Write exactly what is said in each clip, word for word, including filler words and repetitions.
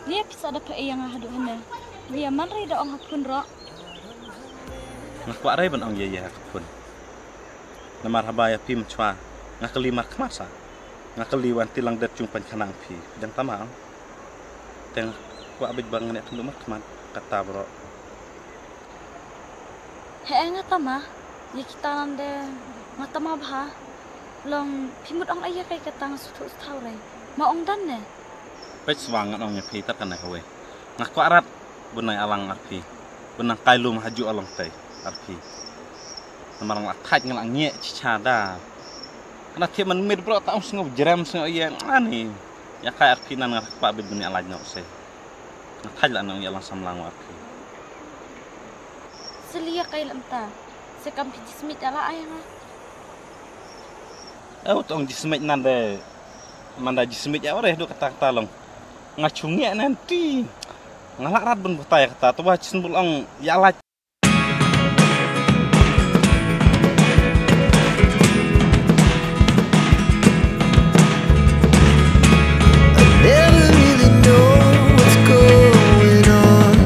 Nia pisa da pha ïa nga haduh hane. Nia man rei da ong ha phun ro. Nga kwah rei ban ong ïa ïa ha phun. Namar haba ïa phi mynchwa nga kali mar khmat sa. Nga kali wan ti lang det jung pan khanang phi. Dang tama ong. Teng kwah bit bang ne tung mar khmat kata bro. He nga tama, ïa kita nande nga tama bha. Long phi mut ong ïa kai kata nga suthu sthaw rei. Ma ong dan ne. Pech swang ngan ong ïa phi tar kane kawei. Nga kwah rat bunai alang arphi. Bunang kai lum haju along tei arphi. Namar nga thaj nga ngie chicha da. Kana thie man mit bro ta ong sngo jerem sngo ïa ani. Ïa kai arphi nan nga kwah bit bunai alaj no se. Nga thaj la nang ïa lang samlang wa arphi. Selia kai lam ta. Se kam phi jismit ala ai nga. Au tong jismit nan de. Manda jismit ya ore du kata kata long. Nga chungi nan ti. Nga la rat bun butai kata tu wa chismbul ong ya la. Never really know what's going on.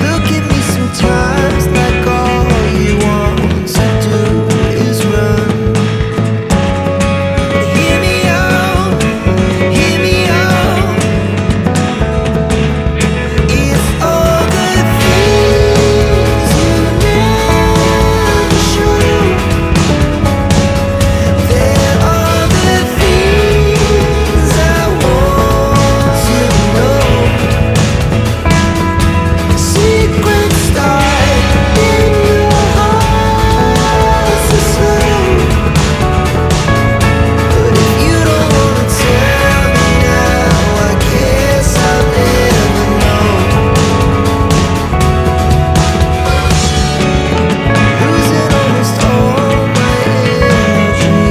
Look at me sometimes like all you want to do is run. Hear me out, hear me out. It's all the things you never show. There are the things I want to know. Secrets die in your heart so slow. But if you don't wanna tell me now, I guess I'll never know. Losing almost all my energy.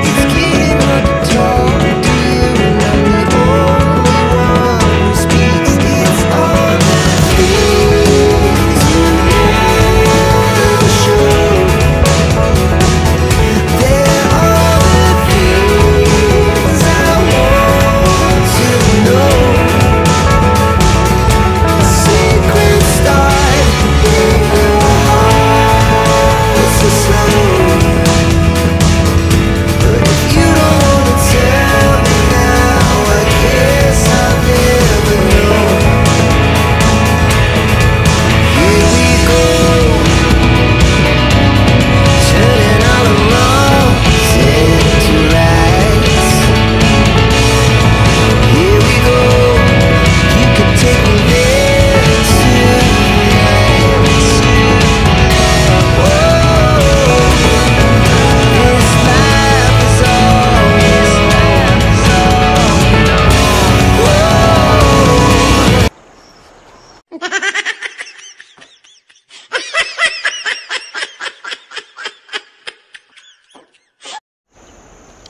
It's getting hard to talk to you, and I'm the only one who speaks. It's all the things you never show. There are the things I want to know. Secrets die in your heart so slow. But if you don't wanna tell me now, I guess I'll never know. Here we go, turning all the wrongs into rights. Here we go, you could take me there tonight. Whoa, this life is all, this life is all. Whoa.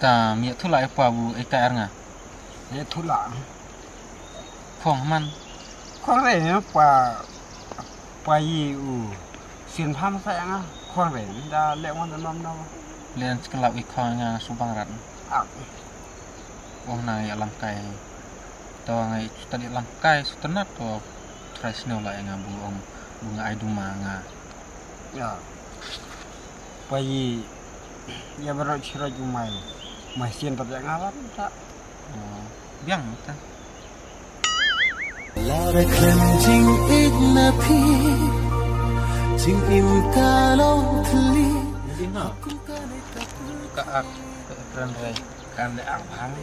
Ta mi thu lai pa bu ai ka er nga. Ye thu la. Khong man. Khong re ne pa, pa yi u. Sin pham sa nga. Khong re da le wan da nom nom. Len skla u khong nga su bang rat. Ah. Ong na ïa lam kai. To nga ïa chuta ïa lam kai su tnat to. Trai snew la ïa nga bu ong bu nga ai duma nga. Ya. Pa yi ïa barot chirot u mai. Mai sien pat ïa nga lam ta. Oh, biang ta. La da khlem jingïeit na phi, jingim ka long thli. Ina. Ka ak, ka kren rai. Kan le ak bhang.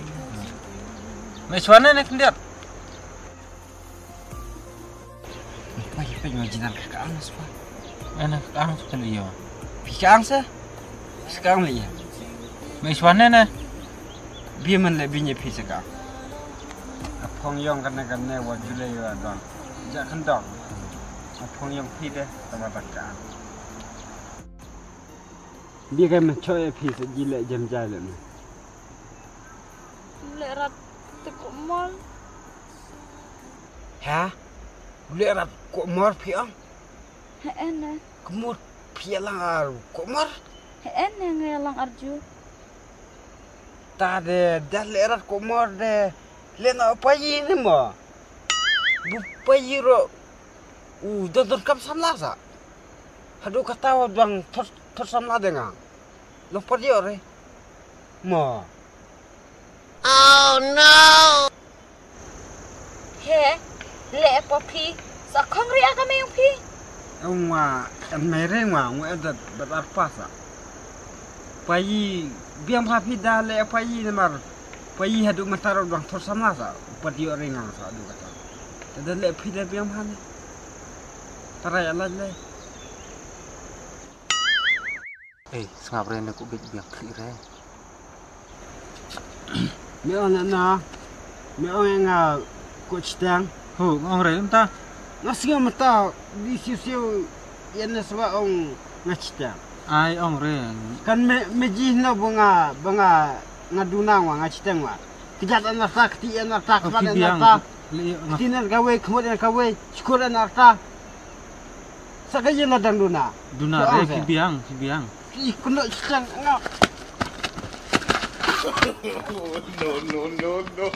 Me shuane ne khyndiat. Phi phi phi ma jinan ka kang spa. Ana kang spa kan iyo. Phi kang se. Phi kang le iya. Me shuane ne. Bi man le bi nye phi se kang. A phong yong kan kan ne wa jule yo don. Ja kan don. A phong yong phi de tama ta kang. Bi kan man choy phi se jile jem jale ne. Le rat te ko mol. Ha? Leh rap ko mor phi ong? He ene. Kemut phi lang ar ko mor? He en ne nga ïa lang arju. Ta de, da leh rat ko mor de. Leh na payi ne mo. Bu payi ro. U don don kam samla sa. Haduh kata wa dang thot thot samla de nga. Long por ïoh re. Mo. Oh no. He, leh pa phi, sa khong ri aka me yung phi. Ngwa, en mai re ngwa, ngwa edat bat arpa sa. Payi, biang pha phi da leh payi namar. Payi haduh matar dang thor samla sa, pat ïoh re ngang sa haduh kata. Tada leh phi da biang pha ne. Tarai alai le. Ei, sngap re ne ku bit biang khlieh re. Me ong na na. Me ong nga ko chitang. Ho, ong re mynta. Nga sngew mynta di siu siu ïa na swa ong nga chitang. Ai ong re. Kan me me ji na ba nga ba nga nga duna wa nga chitang wa. Kjat an arta kti an arta kpat an arta. Kti an kawei khmut an kawei. Chkur an arta. Sa ka ïa la dang duna. Duna re ki biang, ki biang. Ki kena chang nga. No, no, no, no.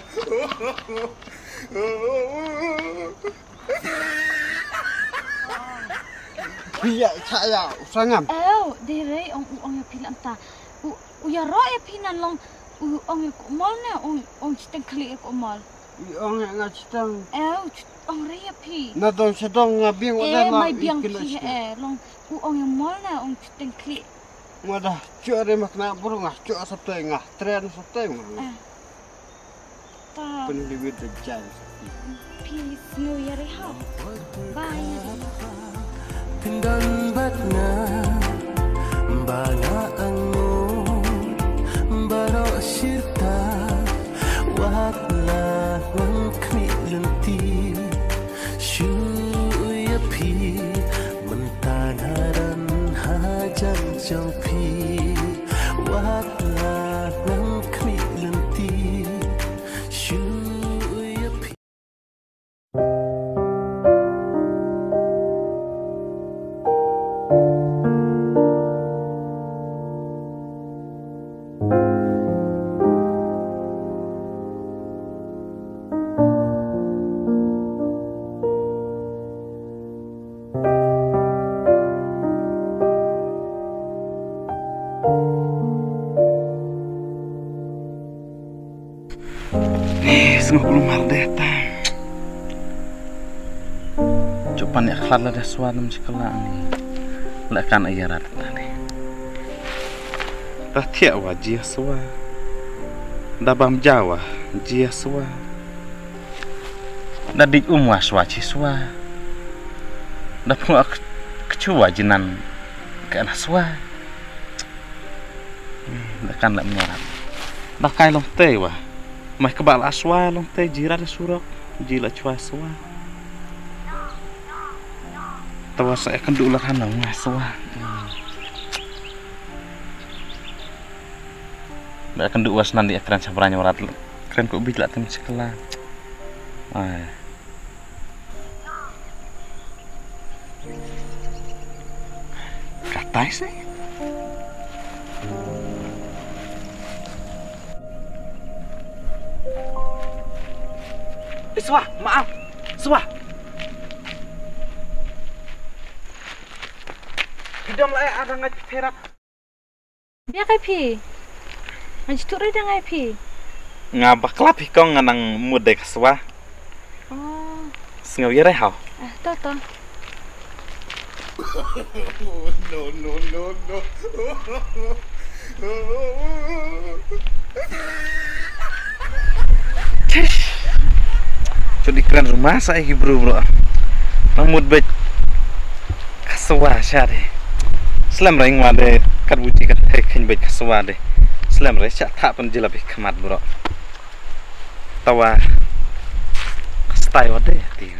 Pia cha ya sangam. Ew, de rei ong u ong ya phi lam ta. U u ya ro ya phi nan long u ong ya ku mol ne ong ong chiteng khli ya ku mol. I ong ïa nga chitang. Ew, ong re ïa phi. Na dong sha dong nga biang wa da. Eh, na mai biang phi eh long u ong ïa mol na ong chiteng khli. Nga da chu re mak na bru nga chu sapte nga tren sapte nga. Eh. Ta. Pun di wit da jan. Phi snu ya re ha. Bye. Pynban bad nga ba nga angnud baroh shirta wat la nang khmih lynti shu ïa phi mynta nga ran hajan jong phi wat la nang khmih lynti shu ïa phi. Ni sngewbha mar de ta. Chupan ïa khlad la da swa nam chikala ni. La kan ïa rat ta ni. Da thiah wa ji swa. Da bam ja wa ji swa. Da dik um wa swa chi swa. Da phu ak kchu wa jinan ka na swa. Da kan la mnga. Da kai long te wa. Mai ka ba la swa long te jira da surok. Ji la chwa swa. Tawa sa kan du la kan la nga swa. Da kan du was nan di kran sabra nyorat. Kran ko bit la tem sekala. Ai. Katai sih. Eh, Swa, maaf. Swa. Pidam lai ada ngai pera. Bia kai phi. Ngan jitu rai dang ai phi. Nga bakla phi kong nga nang mut dei ka swa. Oh. Sngewbha rai hau. Ah, to to. No, no, no, no. Chut di kren rumah sa ki bru bru. Nang mut bej. Ka swa sha de. Slem reng wa de kat buji kat thai khen bej ka swa de. Slem re sha tha pan jila bej khmat bro. Tawa. Stai wa de ti.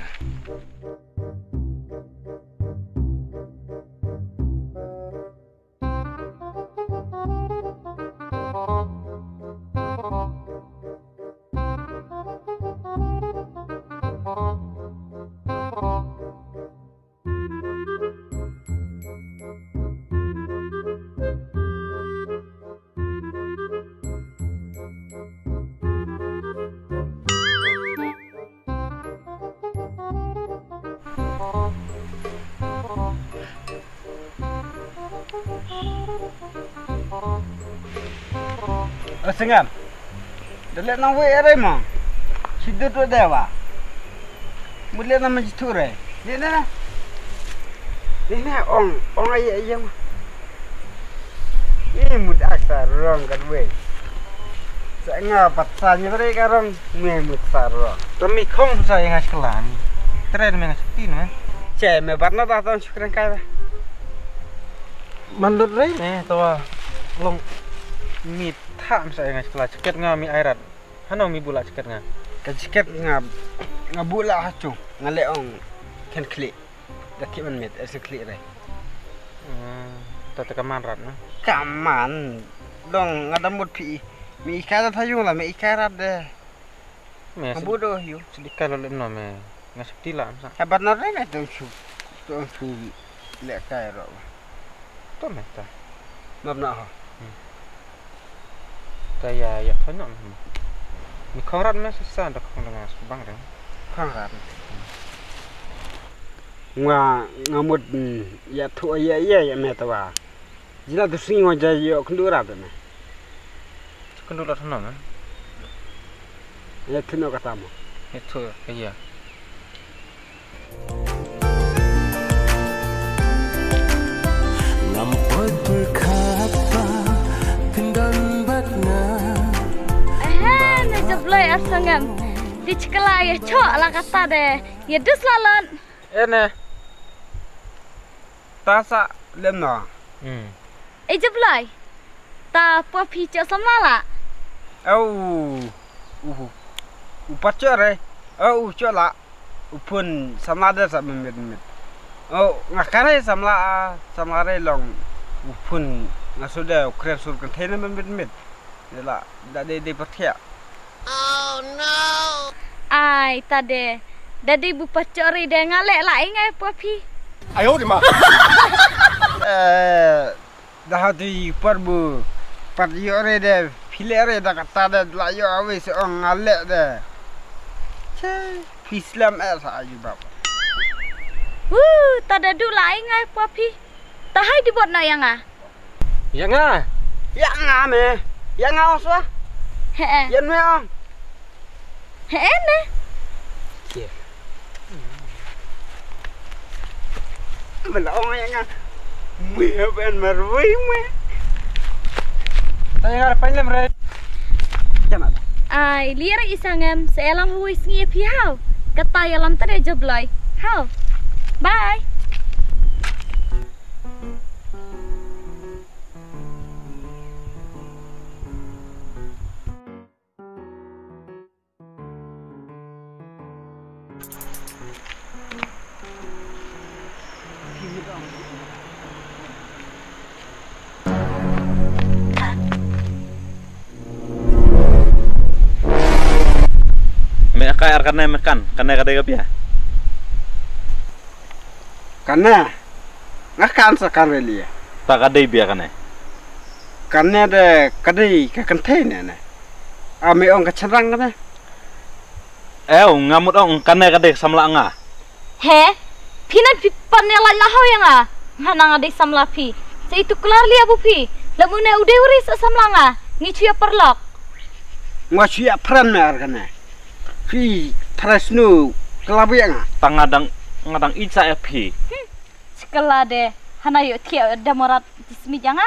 Sengam. Da leh nang wei are mo. Sidut wa dewa. Mut leh nang majithu re. Ni na. Ni na ong ong ai ai mo. Ni mut ak sa rong kan wei. Sa nga pat sa ni re ka rong ni mut sa rong. Kami khong sa yang as kelan. Tren me ngas tin me. Che me bat na ta tong sukren kai ba. Man lut re me to long mit. Tham sa nga chkla chiket nga mi airat. Hano mi bula chiket nga. Ka chiket nga nga bula hachu nga le ong ken kli. Da ki man mit es kli re. Hmm, ta ta kaman rat na. Kaman dong nga da mut pi. Mi ikai da thayung la mi ikai rat de. Me nga budo yu. Sedika lo lem no me. Nga septi la sa. Habat na re me tong chu. Tong chu le kai ro. To me ta. Map na ho. Hmm. Ta ya ya thon no. Mi khong rat me sa sa da khong da nga bang da. Khong rat. Nga nga mut ya thu ya ya ya me ta wa. Jila tu sngi wa ja yo khundu rat me. Khundu rat no me. Ya thu no kata mo. Ya thu ka ya. Ngam poi pyrkhat ba phin don bad nga. Ehe, ne jabloi ar sangam. Di chkla ya chok la kata de. Ya dus la lon. Ene. Ta sa lem na. Hmm. E jabloi. Ta pua phi chok samla la. Au. U. U pat chok re. Au chok la. U phun samla de sa mit mit. Oh, nga kare samla, samla re long. U phun nga suda u kren sur kan thena mit mit. De la da de de pathia. Oh no. Ai ta de. Da de bu pachori de nga le la ingai pua phi. Ayo de ma. Eh, Da ha tu i par bu. Par yo re de. Phi le re da kata de la yo awe se ong nga le de. Che, phi slam e sa ayu bab. Wu, ta da du la ai ngai pua phi. Ta hai di bot na ya nga. Ya nga. Ya nga me. Ya nga oswa. He eh. Ya me ong. He ne. Ye. Bela ong ya nga. Mui ben marwei mui. Tanya ngar pain lem re. Jana. Ai, liar isangem, seelang hui sngi phi hau. Kata ya lam tade jabloi. Hau. Bye. Me ka er kane me kan, kane ka dei ka bia. Kane, nga kan sa kan re lia. Ta ka dei bia kane. Kane de ka dei ka kynthei ne ne. A me ong ka chynrang kane. Ew, nga mut ong kane ka dei samla nga. He? Phi nan phi pan ne la la hau ya nga. Nga nang dei samla phi. Sa itu kelar lia bu phi. Lamu ne u dei uri sa samla nga. Ngi chuya parlok. Nga chuya pran me ar kane. Phi tharai snu kala bu ya nga. Ta nga dang, nga dang ija ya phi. Hmm. Chikala de hana yo thiya de morat dismi janga.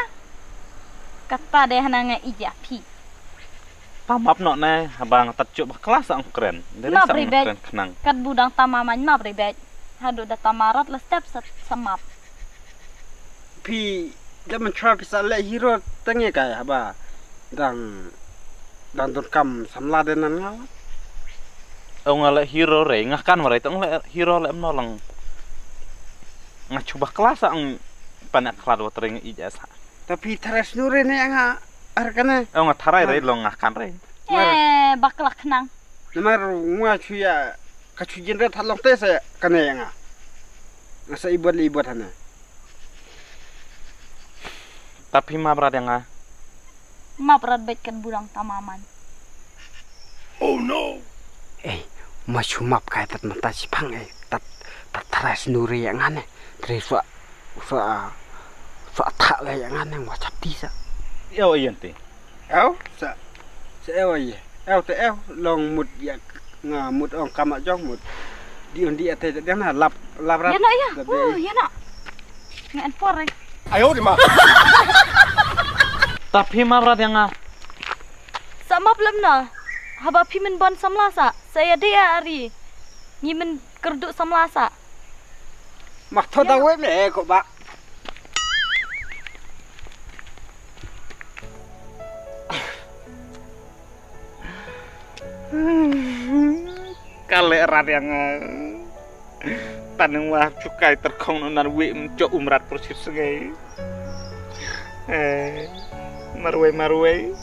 Kata de hana nga ija phi. Ta map no ne haba nga tat chuk ba klas ang kren. Dere map sa ribet. Kren khnang. Kat budang tama man map ribet. Hadu da tamarat la step sa, sa map. Phi da man chwa phi sa le hero tenge kai haba dang dang don kam samla de nan nga. Ong nga le hero re nga kan mare tong le hero le mno lang. Nga chuba klas ang panak khlad wa tring ija sa. Tapi tharai snu re ne nga ar kane. Ong nga tharai re long nga kan re. Eh, bakla khnang. Namar nga chuya ka chu jin re thalong te sa kane nga. Nga sa ibot le ibot hane. Tapi map rat ya nga. Map rat bet kan budang tamaman. Oh no. Eh, ma chu map kai tat mata si pang eh. Tat tat tharai snu re ya nga ne. Tre swa swa swa tha le ya nga ne wa chap ti sa. Yo yen ti. Yo sa. Te ew ye. Ew te ew long mut ya nga mut ong kam jong mut. Di un di ate te na lap lap rat. Ïa no ïa. Oh, ïa no. Ngan por ai. Ayo di ma. Ta phi map rat ïa nga. Sa map lem na. Haba phi men bon samla sa. Sa ïa dei ari. Ngi men kyrduh samla sa. Mak tho da wei me ko ba. Kale rat yang, eh, tanung wah chukai terkhong nan wei mcho umrat persir segai. Eh, marwei marwei.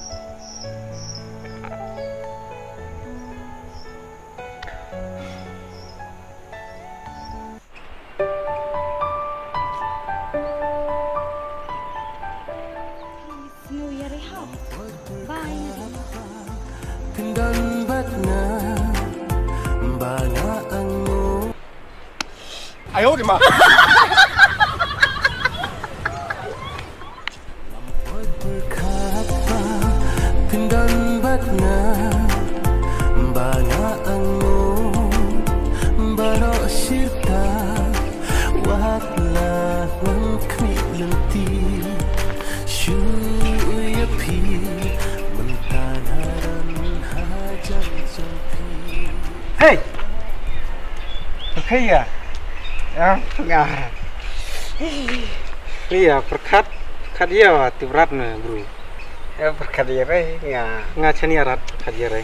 Ayo di ma. Pyrkhat ba phin don bad nga, ba nga angnud baroh shirta, wat la nang khmih lynti. Shu ïa phi mynta nga don hajan jong phi. Hey! Hey ya. Ya, nga. Iya, pyrkhat, pyrkhat ïa wa tip rat ne, bro. Ya, pyrkhat ïa re, nga. Nga chani rat, pyrkhat ïa re.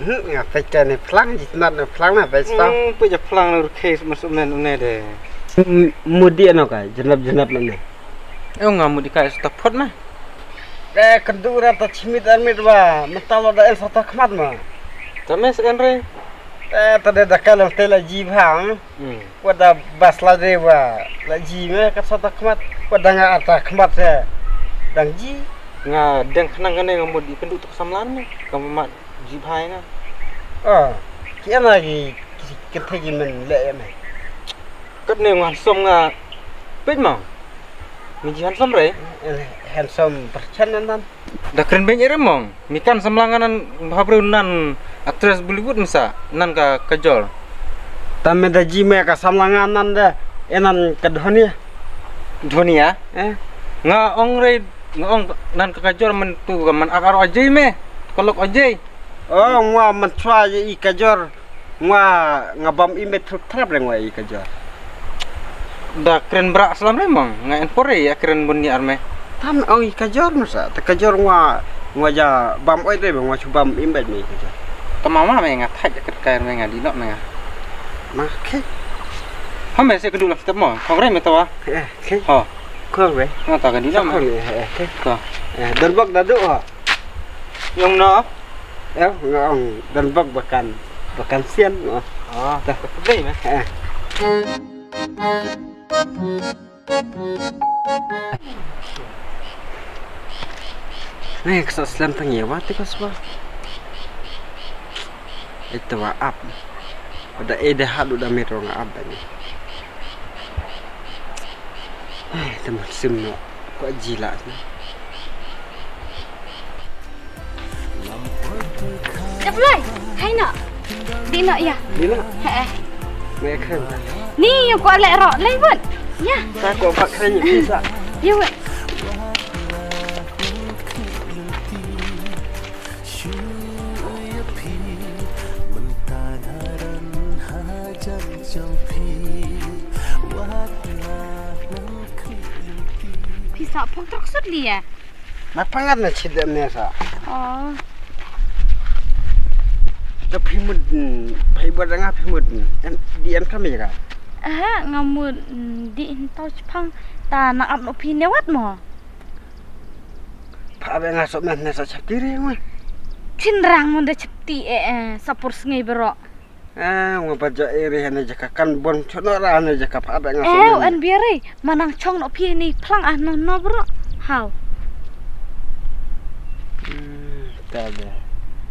Hmm, nga pyrkhat ne plang, jitnat ne plang na, pyrkhat. Hmm, pyrkhat plang ne, rkhei, mas umen, une de. Hmm, mudi ano ka, jenap, jenap ne. Eh, nga mudi ka, stop phot ma. Eh, kynduh rat ta chimit armit wa, mynta lo da el sata khmat ma. Ta mes en re. Eh, ta de da ka lang te la ji bha. Hmm. Wa da bas la de wa, la ji me ka sata khmat. Wa da nga ata khmat se. Dang ji. Nga dang khnang kane nga mut i kynduh tuk samlan me. Ka mat ji bha nga. Ah, ki ana ki, ki, ki thei ki men le ya me. Kat ne nga handsome nga peit ma. Mi ji handsome re? Eh, handsome perchan nan nan. Da kren beng ere mong. Mi kan samla nga nan bha briew nan actress Bollywood misa nan ka Kajol. Ta me da ji me ka samla nga nan da enan ka Dhonia. Dhonia? Eh? Nga ong re, nga ong nan ka Kajol men tu ka men akar Ajay me. Kolok Ajay. Oh, nga men chwa i Kajol. Nga, nga bam i met thut trap re nga i Kajol. Da kren bra slam re mong, nga en pore ya kren bun ni arme. Tam ong i Kajol masa, ta Kajol nga, nga ja bam oi re nga chu bam i met me i Kajol. Ta mama me nga thaj ya kren kai me nga di nok me nga. Ma ke. Ha me se kedu lak tap mo, kong re me tawa. Eh, ke. Ho. Kong re. Nga ta kedu nok me. Kong re, eh, ke. Ko. Eh, dan bak dadu ho. Yong no. Eh, nga ong dan bak bakan, bakan sian, oh. Ah, ta ka play me. Eh. Ni ka sa slem tang ye wa ti ka swa. Ito wa ap. Pada e de hadu da metro nga ap da ni. Eh, teman sim no. Ko jila ni. Japlai, hai na. Di na ya. Di na. He eh. Ni kren ta. Ni yu ko le ro, le bun. Ya. Sa ko bak kren ni sa. Ya wei. Pisa phong trok sut li ya. Ma pangat na chit ne sa. Oh. Ta phi mut, mm, phi bad nga phi mut, mm, en, di en kamera. Aha, nga mut, mm, di en tau chipang ta nang ap no phi ne wat mo. Pha be nga so men ne sa chapti re mo. Chin rang mo da chapti e, eh, sa por sngi bero. Eh, nga ba ja iri hane jaka kan bon chono ra hane jaka pha be nga so. Eh, men. An biari, manang chong no phi ni phlang ah no no bro. Hau. Hmm, ta be.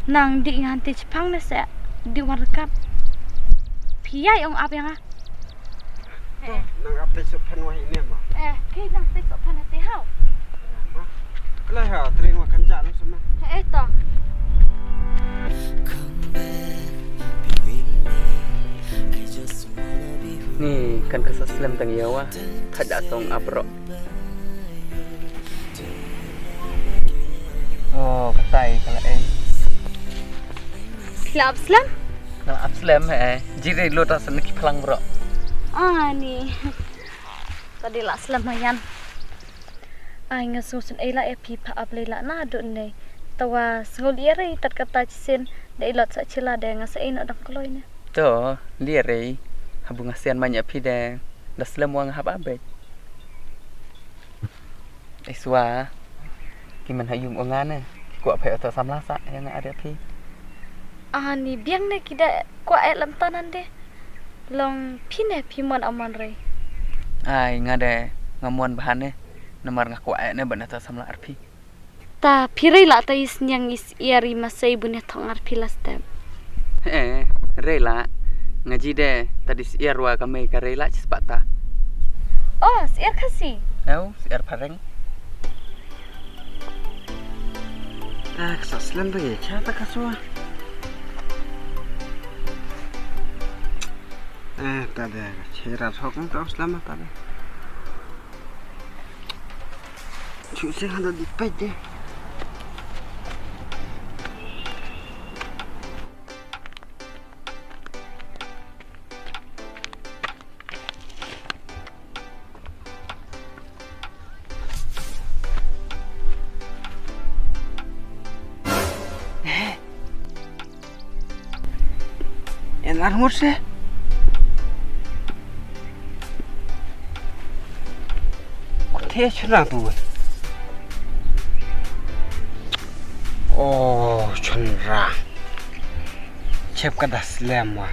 Nang di ngan ti chipang ne se, di warkat. Phi ya ong ap ya nga. To, nang ap te so phan wa ine ma. Eh, ke nang te so phan te hau. Eh, ma. Kala ha, tring wa kan ja no so ma. Eh, to. Kan ka sa slem tang ïa wa. Thait da song abro. Oh, katai ka la ei. Phi la ap slem? Ka la ap slem eh. Jiri lo ta san ki phlang bro. Ah ni. Tadi la slem mayan. Ai nga sngewsynei la ïa phi pha ap lei la na dut nei. Tawa sngewlei ïa rei tat kata chisien da ilot sa chila de nga sa ei noh dang kloi ne. To, lei ïa rei. Habu nga sian man ïa phi de da slem wa nga hap abet. Iswa. Ki man ha yung o nga ne. Ki kwah phe oto samla sa ïa nga ar ïa phi. Ah ni biang ne ki da kwah eh lam tanan de. Long phi ne phi mon amon rei. Ai nga de nga mon bahan ne. Namar nga kwah eh ne ban ata samla ar phi. Ta phi rei la ta is nyang is iar i masai bun ïa thong ar phi la step. Eh, rei la. Nga ji de ta dis iar wa ka mei ka rei la chis pata. Oh, siar kasi. Ew, siar pareng. Ah, ka sa slem bagi cha ta ka sua. Eh, ta de ka chera thok ta slem ta de. Chu se hada di peit de. En ar ngur se. Kute chuna tu. Oh, chunra. Chep ka da slem wa.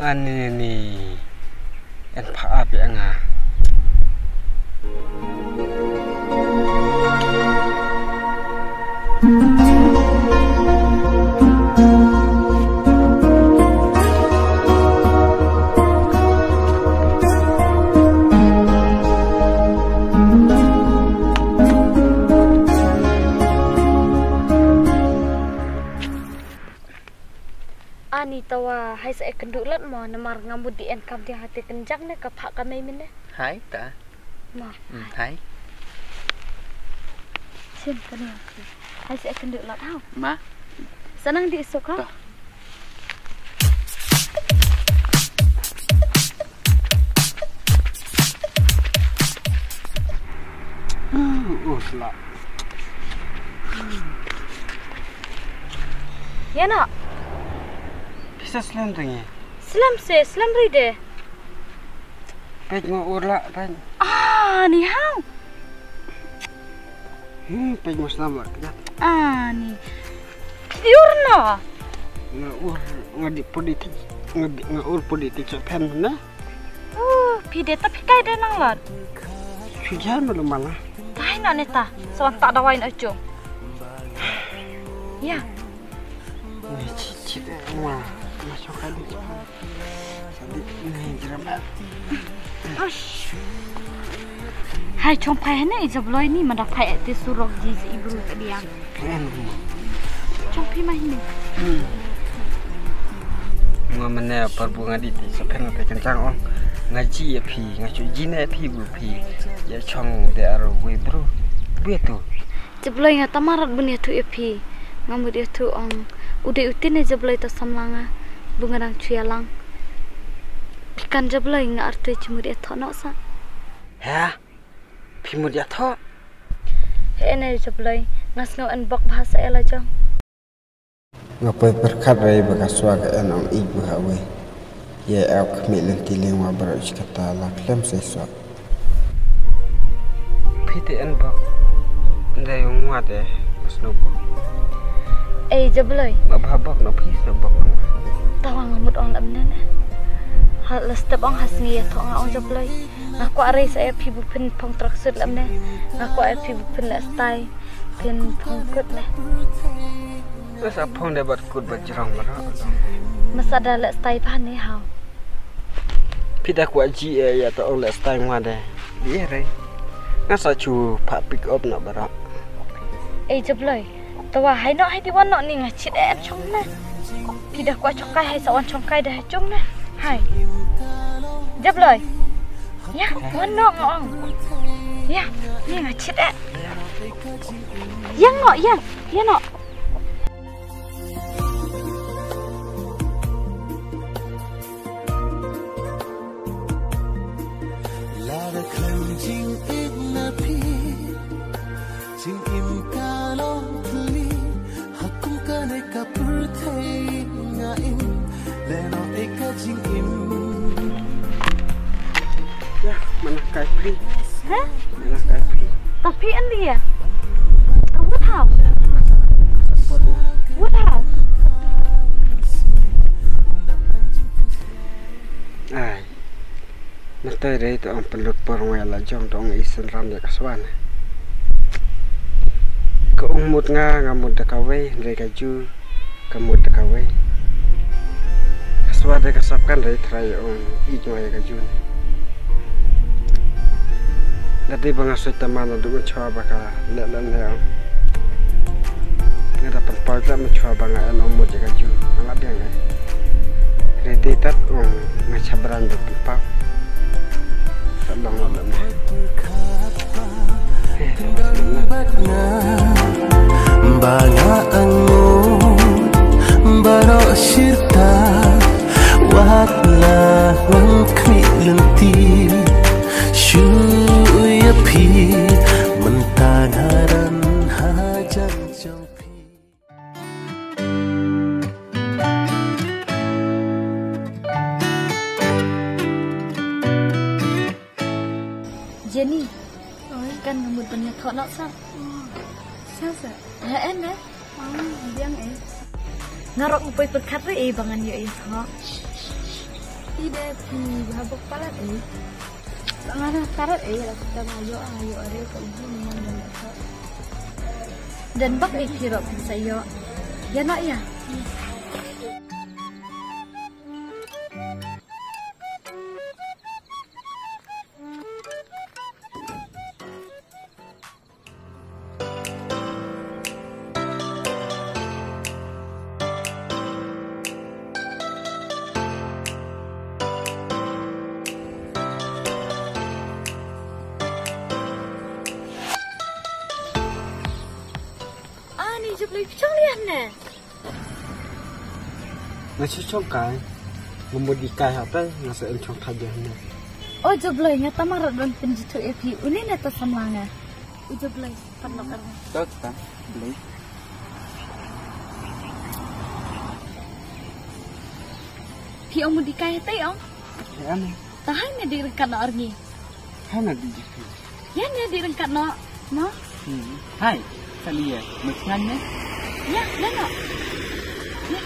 Ani ni. En pha ap ïa nga. Ani tawa hai sa e kynduh lat mo namar nga mut di en kam dia hati kynjang ne ka phah ka mei mine. Hai ta. Ma. Hmm, hai. Sim kane. Hai sa e kynduh lat hau. Ma. Sanang di isuk ha. Ta. Uh, uh, sla. Ïa na. Pisa slem tang ïa. Slem se, slem ri de. Peit ngo ur la, peit. Ah, ni hau. Hmm, peit ngo slem la. Ah, ni. Phi ur no. Nga ur, nga di podi tik. Nga di, nga ur podi tik so pen na. Oh, phi de ta phi kai de nang lat. Sujan belum mana. Tai na neta, sawan tak dawai na cung. Ya. Ni chichi de ma, ma so kai de. Sadi ni jerabat. Hai chong pai ne i jabloi ni mada pai te surok ji i bru tadi yang. Chong phi ma hini. Nga mane par bu nga di ti so pen te kencang ong. Nga ji ya phi, nga chu ji ne phi bu phi. Ya chong de aro we bru. Bu tu. Jabloi nga tamarat bun ya tu ya phi. Nga mut ya tu ong. Ude utin ne jabloi ta samlanga. Bu nga dang chu ya lang. Phi kan jabloi nga artu ya chimut ya thok nok sa. Ha? Phi mut ïa thoh. He ne jabloi nga sngew en bok bha sa ïa la jong. Nga poi pyrkhat rei ba ka swa ka en ong ïeit bha wei. Ïa ap khmih lynti leng wa baroh shi katta la khlem sei swa. Phi te en bok. Ndai ong wa te snow bok. Ei jabloi. Ma bha bok no phi snow bok no. Tawa nga mut ong lam ne ne. Ha la step ong ha sngi ïa thoh nga ong jabloi. Nga kwah rei sa ïa phi bu phin phong tracksuit lam ne. Nga kwah ïa phi bu phin leh style. Phin phong kut ne. Nga sa phong de bad kut bad jrong bad. Masa da leh style pha ne hau. Phi da kwah ji e ïa ta ong leh style ngwa de. Di e rei. Nga sa chu pha pick up na bad. Ei jabloi. Tawa hai no hai di wan no ni nga chit e chong ne. Phi da kwah chongkai hai sa wan chongkai da hai chong ne. Jabloi. Ïa, wan noh nga ong. Ïa, ïa nga chit eh. Ïa noh, ïa, ïa noh. Lada khlem jingïeit na phi, jingim ka long thli, ha kum kane ka pyrthei nga im, lehnoh ïa ka jingim. Ïa, mana kai phi? Ha? Mana kai phi? Ta phi an dia? Ka wut hau. Wut hau. Ai. Mynta dei to ong pynlut por ngoi la jong to ong i synran de ka swan. Ka ong mut nga, nga mut da kawei, dei ka ju, ka mut da kawei. Ka swan dei ka sap kan dei trai ong i ngoi ka ju. Da dei ba nga soi tama na du chwa ba ka leh leh ne ong. Nga da pynpaw la ma chwa ba nga en ong mut ïa ka ju. Nga la biang eh. Ready tat ong nga chabran da pynpaw. Tat long long long. Ba nga angnud baroh shirta wat la ngan khmih lynti. Shu ïa phi mynta nga ran hajan jong phi. Jenny. Oi. Kan nga mut ban ïathoh noh sa. Oh. Sa sa. Ha en eh. Oh, biang eh. Nga ruh ngan poi pyrkhat re eh ba ngan ïoh ïathoh. Ide phi ba bok palat eh. Ba nga na karat eh la kita nga ïoh nga ïoh re ka ubi ni ngan ïathoh. Dan bak eh phi ruh phi sa ïoh. Ïa na ïa. Ani jop lei pichong lian ne. Nga shu chong kai. Nga mut di kai ha tai, nga sa em chong thait ïa hynne. O Jabloi, nga tama rot ban pynjithuh ïa phi, une ne ta samla nga. O Jabloi, pat lok ar. Tok ta, Blei. Phi ong mut di kai ha tai ong? Ïa ne. Ta hai ne di ryngkat noh ar ngi. Hai na di jaka. Ïa ne di ryngkat noh. Mo? Hmm. Hai. Kali ïa. Mut ngan ne. Ïa, ïa noh. Ïa.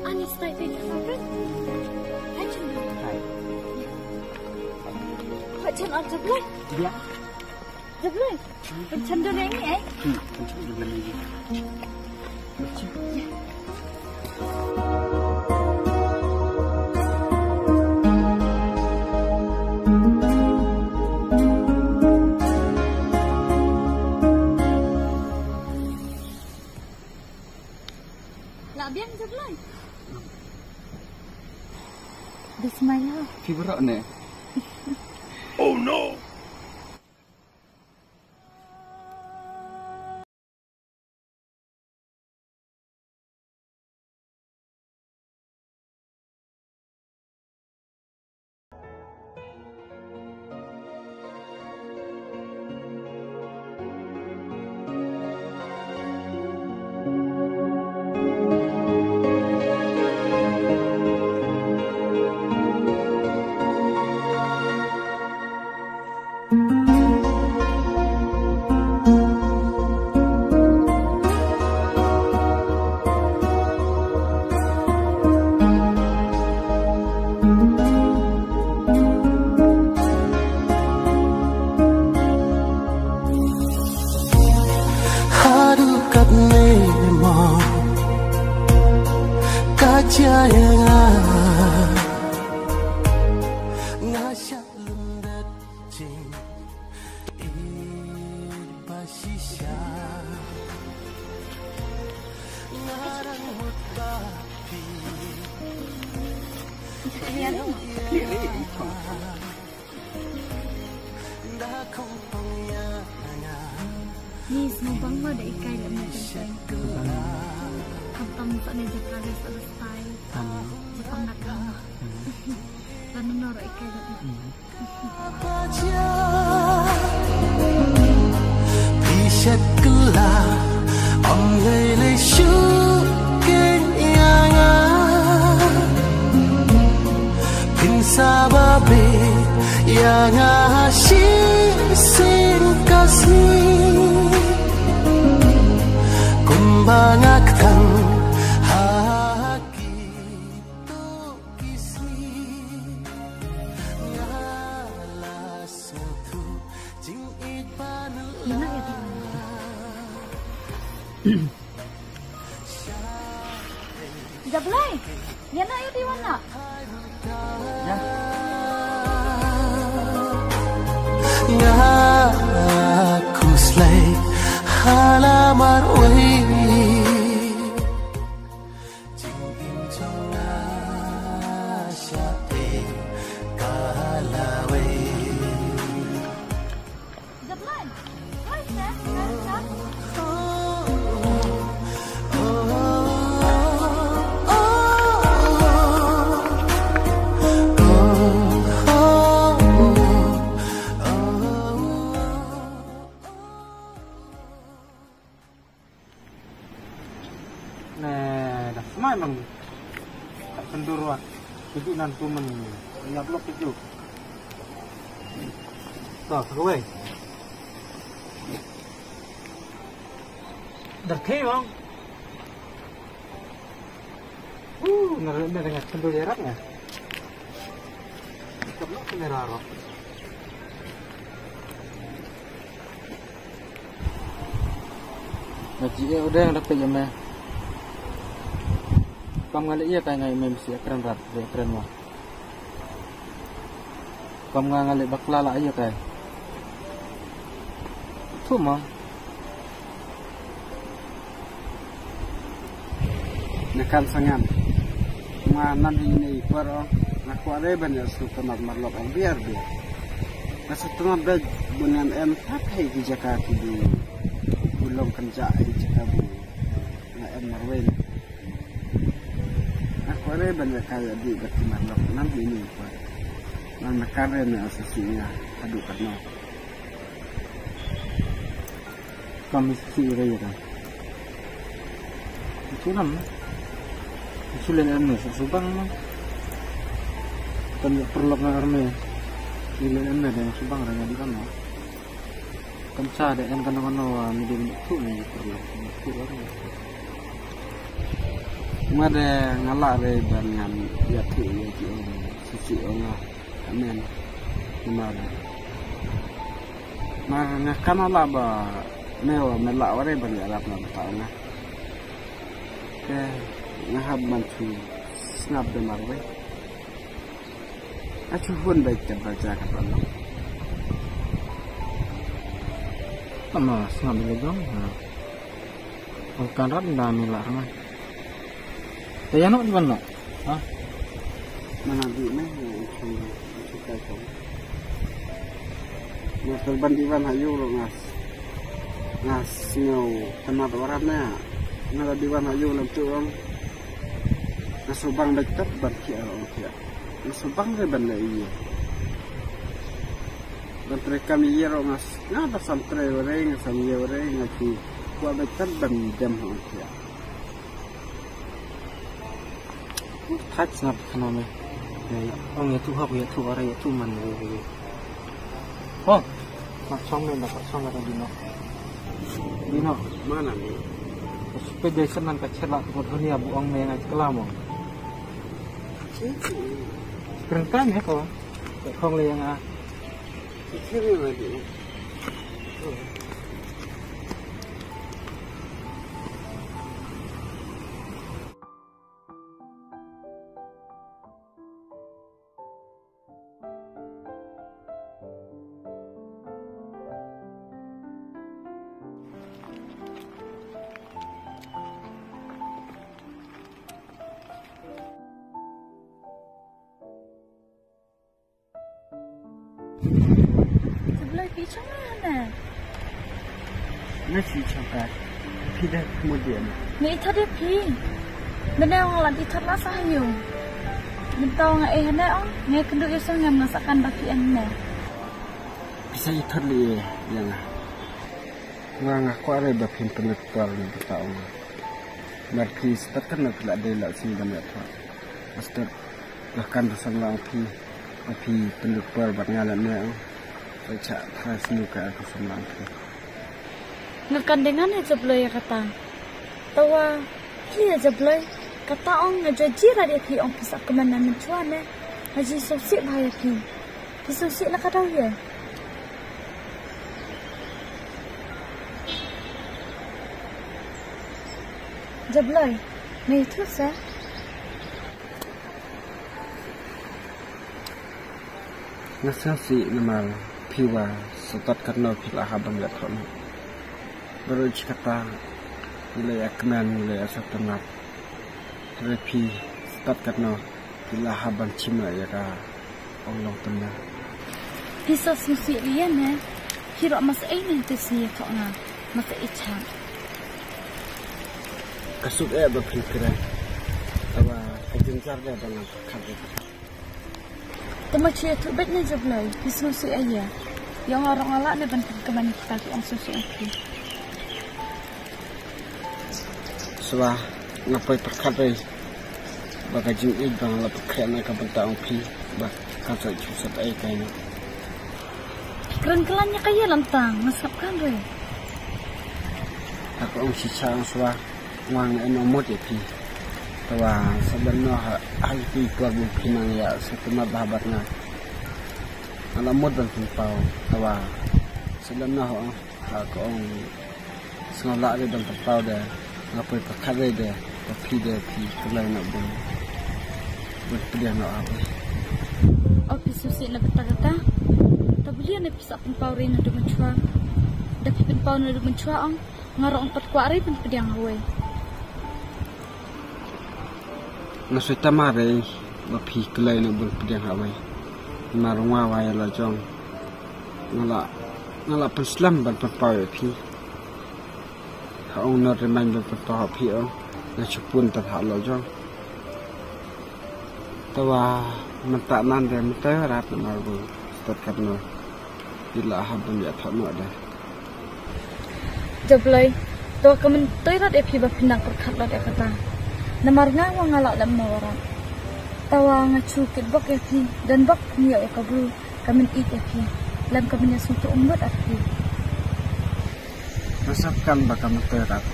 Ani stai te ka kan. Hai chen. Hai. Ïa. Hai chen ar Jabloi. Ïa. Jabloi. Pyncham dor ïa ngi eh. Hmm, pyncham dor ïa ngi. Lah biang Jabloi. Bismillah. Ki baroh ne. Oh no. Haduh katne mo ka jia ïa nga. Nga shah lyndet jing. Ni sngewbang ma da i kai lem na teng teng. Khamtam sa ne jaka re sa da style. Jaka na ka. Lan no ra i kai lem. Phi shet kylla, ym lei lei shuh kein ïa nga. Phin sa ba bit ïa nga shisien ka sngi. Kumba nga kthang ha ki Ïa na ïa ti wan. Jablai. Ïa na ïa ti wan na. Nga khuslai hala marwei. Ne, da smai mang. Tak kendur wat. Kudu nan tu men. Nya blok tu. To, kawai. Dar kei bang. Uh, nar ne dengan kendur jarak ne. Keblo kamera ro. Nga ji e udah nga dapet ïa me. Kam nga leh ïa kai nga ïa me mesti kren rat, de kren mo. Kam nga nga leh bakla la ïa kai. Thu mo. Nga kan sangam. Nga nam hi ne i por ong. Nga kwah re ban ïa sngewtynnat marlok ong biar biar. Nga sngewtynnat bad bun ngan em tap hei ki jaka ki bu. Bu long kan ja hei jaka bu. Nga em marwei. Nga kwah re ban ïa kai ïa dih bad ki marlok nam hi ne i por. Nga na kan re ne asa si nga haduh katno. Kam isi re ira. Itu lam. Itu len erne sa subang ma. Kan ïa perlok na erne. Itu len erne dang subang ra ngan kan ma. Kan sa de en kan kan wa mi de mi tu mi perlok mi tu ra. Ma de nga lah re ban ngan ïa tu ïa ki ong sisi ong nga. Amen. Mar. Mar nga kam lah ba me wa me lah wa re ban ïarap na bynta nga. Te nga hap ban shu sngap de mar we. Nga shu hun ba ïa ka ba ja ka ba long. Tama sngap de long. Ha. Ong kan rap da me lah rnga. Te ïa noh di ban noh. Ha? Mana di me, ong shu, ong shu kai kong. Nga ter ban di ban ha ïu ruh nga s-, nga sngew tynnat warat ne. Nga da di ban ha ïu lem tu ong. Nga shu bang beit ter ban ki ong ki. Nga shu bang re ban le ïa. Ban trei kam ïa ruh nga s-, nga da sam trei ware, nga sam ïa ware, nga ki kwah beit ter ban dem ong ki. Thach sngap khana me. Ong ïa tu hok ïa tu ara ïa tu man ïa ïa. Oh, mat song me mat song ka dino. Dino. Mana ni? Pe dei senan ka chela tu kot honi abu ong me ngai kelam ong. Kren kan ya ko. Kong le yang a. Kiri lagi. Jabloi, phi shong hangne? Nga shu shong ka. Phi da mut ïa nga? Nga ïa thot ïa phi. Mynne nga la ïa thot la sa ha ïing. Mynta nga ïa hangne ong, nga kynduh ïa sngewsih nga sa kan ba phi hangne. Phi sa ïa thot lei ïa nga. Nga nga kwah re ba phin pynlut por na bynta ong. Namar phi stad katno phi la dei la sngewbha ban ïa thot. Stad ba kan da samla ong phi. Ba phi pynlut por bad nga lane ong. Ba cha trai snu ka ka samla ong phi. Nga kan dei ngan ïa Jabloi ïa kata. Tawa hi ïa Jabloi. Kata ong nga jia jia la dei phi ong phi sa kmen na mynchwa ne. Nga ji sngewsih bha ïa phi. Phi sngewsih la ka daw ïa. Jabloi, me ïathuh sa. Nga sngewsih namar phi wa stad katno phi la hap ban ïathoh noh. Baroh shi katta ngi la ïa kmen, ngi la ïa sngewtynnat. Hynrei phi stad katno phi la hap ban shim ïa ka ong long tymmen. Phi sa sngewsih ïa ne, phi ruh mas ei ne te si ïathoh nga, mas ei cha. Ka suk eh ba phi kren. Tawa ka jynjar de ba ngan pyrkhat ïa ka. Te ma shu ïathuh beit ne Jabloi, phi sngewsih ïa. Ïa nga ruh nga lah ne ban pynkmen kita ki ong sngewsih ïa phi. Shuwa nga poi pyrkhat re ba ka jingïeit ba nga la pynkhreh na ka bynta ong phi ba kan sa shu sat ei kai na. Kren klan ïa ka ïa lantang, nga sngap kan re. Ka ong shisha ong shuwa. Nga nga ïa mut ïa phi. Tawa sa lem noh ha ha ïa phi por bu phi nang ïa sa tymmat bha bad nga. Nga la mut ban pynpaw. Tawa sa lem noh ha ka ong sngew lah re ban pynpaw de. Nga poi pyrkhat re de ba phi de phi kyllai na bun bun pdiang noh ha. O phi sngewsih na bynta kata. Ta belian ne phi sa pynpaw re na dum chwa. Da phi pynpaw na dum chwa ong. Nga ruh nga pat kwah re ban pdiang hawei. Nga sngewthuh ma re ba phi kyllai na bun pdiang hawei. Namar nga wa ïa la jong. Nga la nga la pynslem ban pynpaw ïa phi. Ha ong na re man ban pynpaw ha phi ong. Nga shu pun ta ha la jong. Tawa mynta nan de mynta rat namar bu stad katno. Phi la hap ban ïathoh noh de. Jabloi, to ka myntoi rat ïa phi ba phin nang pyrkhat lat ïa kata. Namar nga wa nga lah lem na warat. Tawa nga shu kit bok ïa phi, don bok phi ïa ka bru, ka myntoi ïa phi. Lem ka myntoi sngewthuh umut ïa phi. Nga sngap kan ba ka myntoi rat.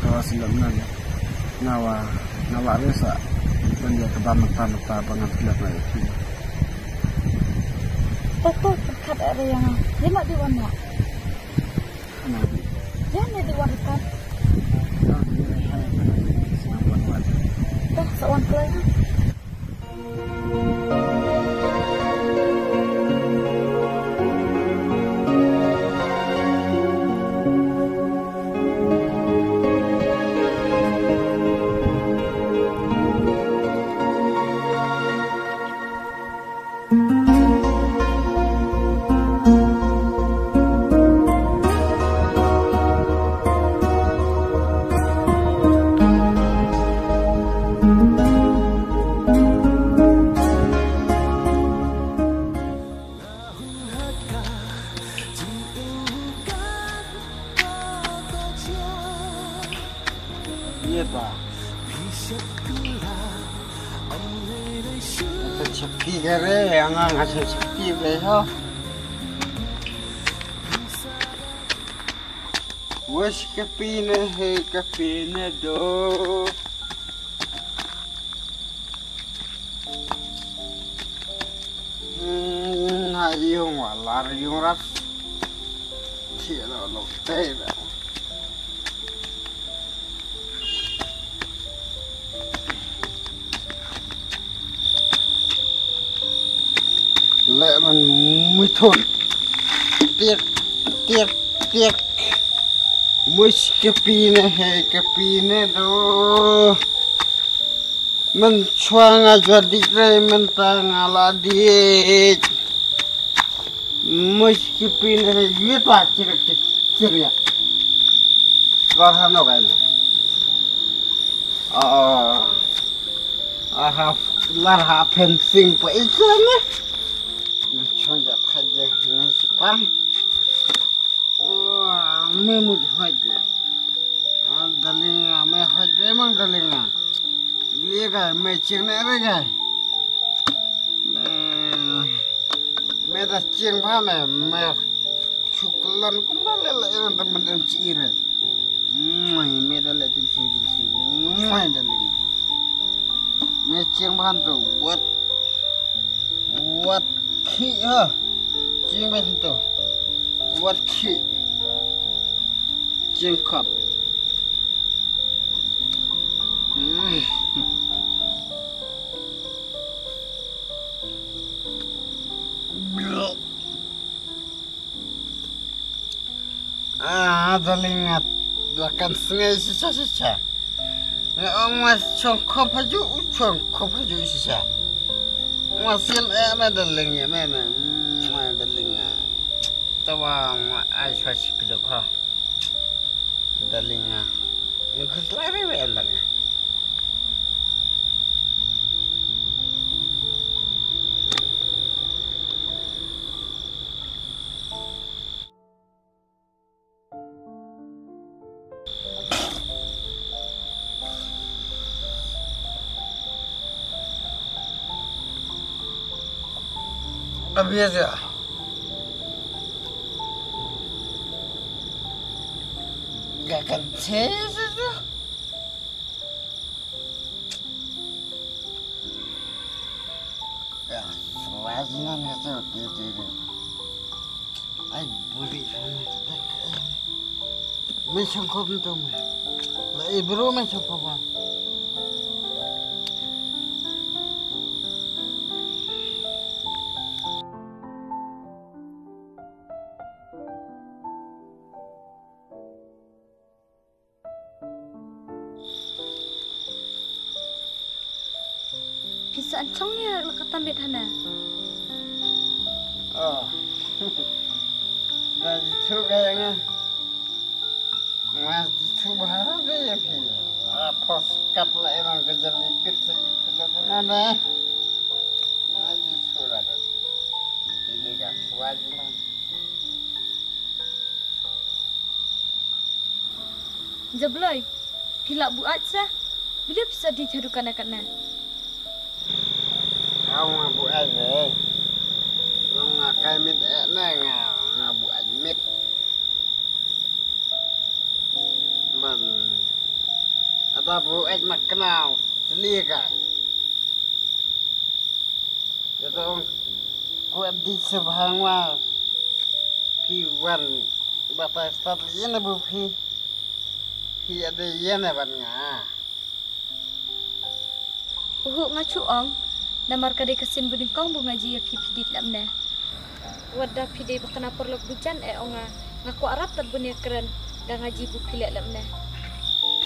Tawa sngewlem nan. Nga wa nga lah re sa ban ïa kaba mynta mynta ba ngan pynlong ïa phi. Tato pyrkhat ïa re ïa nga. Ïa ma di wan ïa. Ïa ne di wan ka. Dah sa wan kloi. Ye ba. Ka chapi ka re, ang ang ka chapi be ho. Wish ka pine he ka pine do. Hmm, ha yung walar yung rat. Tiada lo teh dah. Leh man muithun. Tiek, tiek, tiek. Muis ka pine he ka pine do. Mynshwa nga jua dik re mynta nga la dik. Mushkipin da yitwa chirik chirik ya. Lar hano kai na. Ah, ah, lar ha fencing pa iklan na. Chonja phaje ni sipam. Oh, me mut hoj le. Ah, dalinga, me hoj le mang dalinga. Liga, me ching ne rega. Me, me da ching pha me, me chuklan kum da le le da man em chi re. Mai, me da le tin si tin si. Mai dalinga. Me ching pha to, what? Wat khi ha. Ching ben to. Wat khi. Ching khop. Hmm. Ah, dalinga, dua kan sngai shisha shisha. Nga ong mas chong khop haju, u chong khop haju shisha. Mas yen eh me dalinga, me me. Mm, dalinga. Tawa ma ai shwa shi kdok ha. Dalinga. Ngkus lai re me dalinga. Ka biasa. Gak kan sesa tu. Ya, selajinan itu, itu, itu. Ai, buri sana. Me chong khop ntu me. La i bru me chong khop. Pisa an chong ya la ka tambit hana. Oh. Da ji thu ka ya nga. Nga ji thu ba ha de ya phi. A pos kat la e long ka jali kit sa ji thu la na na. Nga ji thu la ka. Ini ka swa ji na. Jabloi, phi lah buaid sa. Balei phi sa dih haduh katne katne? Nga ong nga buaid re. Long nga kai mit eh ne nga, nga buaid mit. Ban. Ata buaid ma knaw. Sli kai. Ito ong ku ap di sa bhang wa. Phi wan batai start li ina bu phi. Phi ade ina ban nga. Uhu nga chu ong. Namar ka dei ka sien bu nyngkong bu nga ji ïa phi phi dit lem ne. Wat da phi dei ba kena paralok bujan eh ong nga. Nga kwah rap tad bun ïa kren da nga ji bu phi leh lem ne.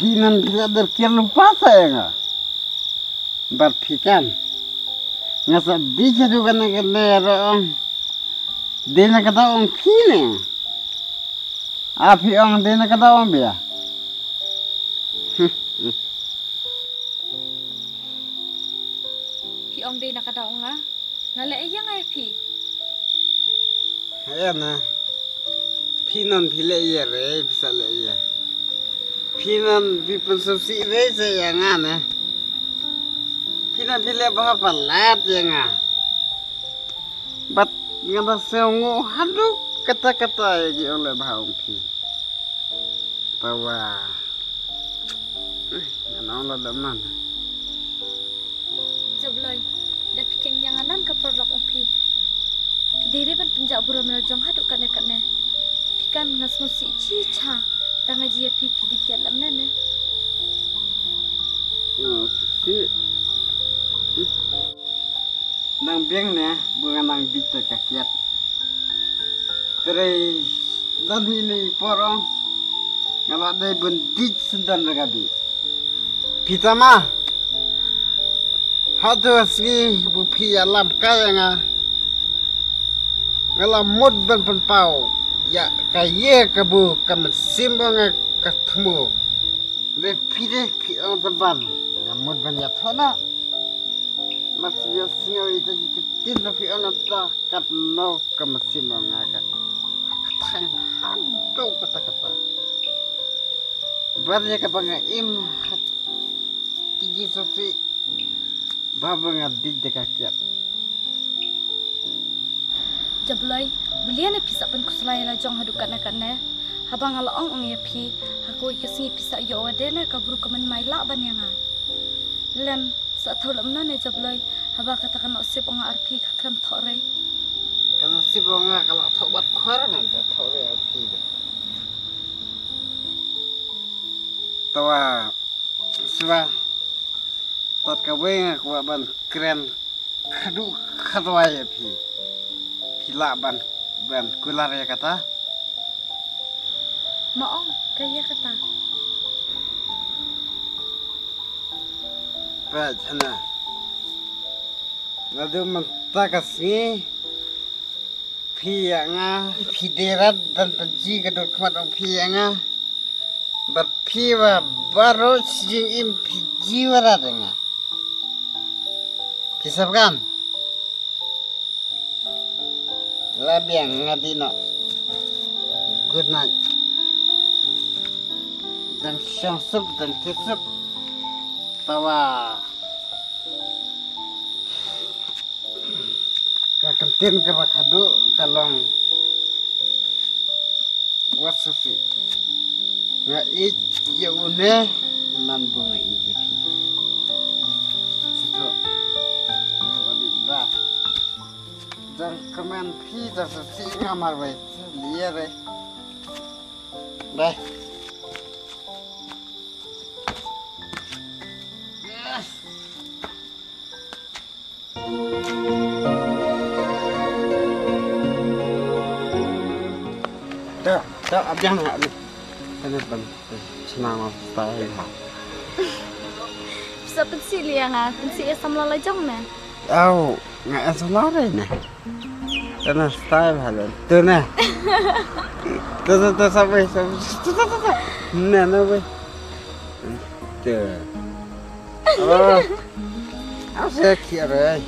Phi nan phi la der kiar lupa sa ïa nga. Bad phi kan. Nga sa di cha du kan ka ne ro ong. Dei na kata ong phi ne. A phi ong dei na kata ong bia. Phi ong dei na kata ong nga. Nga leh ïa nga ïa phi. Ïa na. Phi nan phi leh ïa re phi sa leh ïa. Phi nan phi pynsngewsih re sa ïa nga na. Phi nan phi leh bha palat ïa nga. Bad nga da sngew nguh haduh katta katta ïa ki ong leh bha ong phi. Tawa. Nga nang la dam nan. Jabloi, da phi keng ïa nga nan ka paralok ong phi. Phi dei re ban pynjah burom la jong haduh katne katne. Phi kan nga sngewsih chi cha da nga ji ïa phi phi dei kiad lam ne ne. Sngewsih. Nang biang ne bu nga nang bit te ka kiat. Trei dan hi ne i por ong. Nga la dei bun bit sendan da ka bit. Pita ma. Ha tu sngi bu phi alam kai nga. Nga la mut ban pynpaw ïa ka ïa ka bu ka mynsiem ba nga ka thmu. Re phi de phi ong tympan. Nga mut ban ïathoh na. Mas ïa sngew ïa ka ktien ba phi ong na ta katno ka mynsiem ba nga ka. Ka thang hang do kata kata. Bar ïa ka ba nga im ha ki ji sosi. Ba ba nga dik de ka kiap. Jabloi, belian phi sa pynkhuslai la jong haduh katne katne. Haba nga la ong ong ïa phi, ha kawei ka sngi phi sa ïoh wa de na ka bru ka man mai la ban ïa nga. Lem, sa thaw lem na ne Jabloi, haba kata ka nusip ong ar phi ka khlem thoh rei. Ka nusip ong nga ka la thoh bat khwar nga ka thoh rei ar phi de. Tawa, swa, Tat kawei nga kwah ban kren khadu khadwai ïa phi. Phi lah ban ban kular ïa kata. Ma ong ka ïa kata. Peit hana. Naduh mynta ka sngi phi ïa nga, phi dei rat ban pynji ka dur khmat ong phi ïa nga. Bad phi wa baroh shi jingim phi ji wa rat ïa nga. Phi sap kan? La biang nga dih noh. Good night. Dang shong suk, dang kit suk. Tawa. Ka kyntien kaba khadduh ka long, wat sufi. Nga ïeit ïa une, namar ba nga ïeit ïa phi. Sito. Nga la dih ba. Dang kmen phi, dang sufi nga marwei. Liar eh. Bye. Da, da, abjang na ni. Kane ban chna ma style ha. Sa pensi li nga, pensi ya samla la jong ne. Au, nga ya samla re ne. Kane style ha le. Tu ne. Tu, tu, tu, sa wei, sa wei. Tu, tu, tu, tu. Ne, ne wei. Tu. Oh. Asa ki are.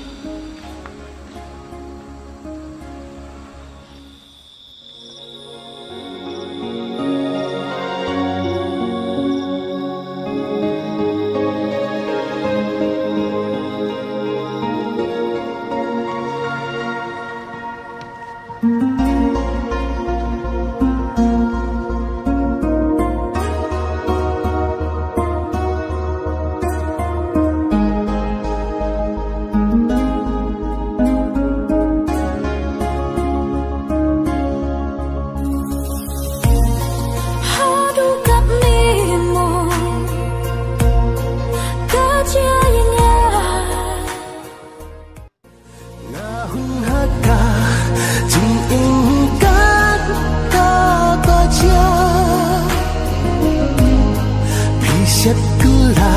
Nga hung hakha jingim ka kaba jia. Phi shet kula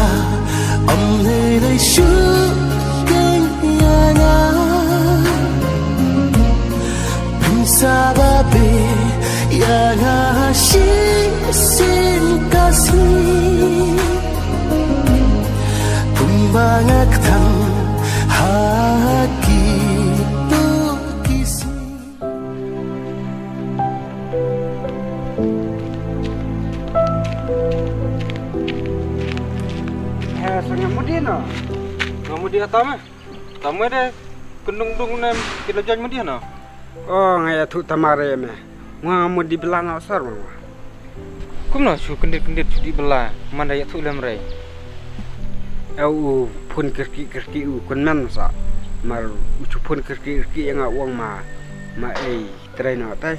ym lei lei shuh kein ïa nga. Phin sa ba beh ïa nga shisien ka sngi. Kumba nga kthang ha kito ki sngi. Eh, sa nga mudi no. Nga mudi ata me. Tama de kyndung dung ne ki la join mudi no. Oh, nga ïathuh tama re me. Nga mut di bela na sar ma. Kumno shu kyndit kyndit shu di bela man da ïathuh lem re. Au u phun kyrki kyrki u kun men sa. Mar u shu phun kyrki kyrki ïa nga u ong ma. Ma ei trei no tai.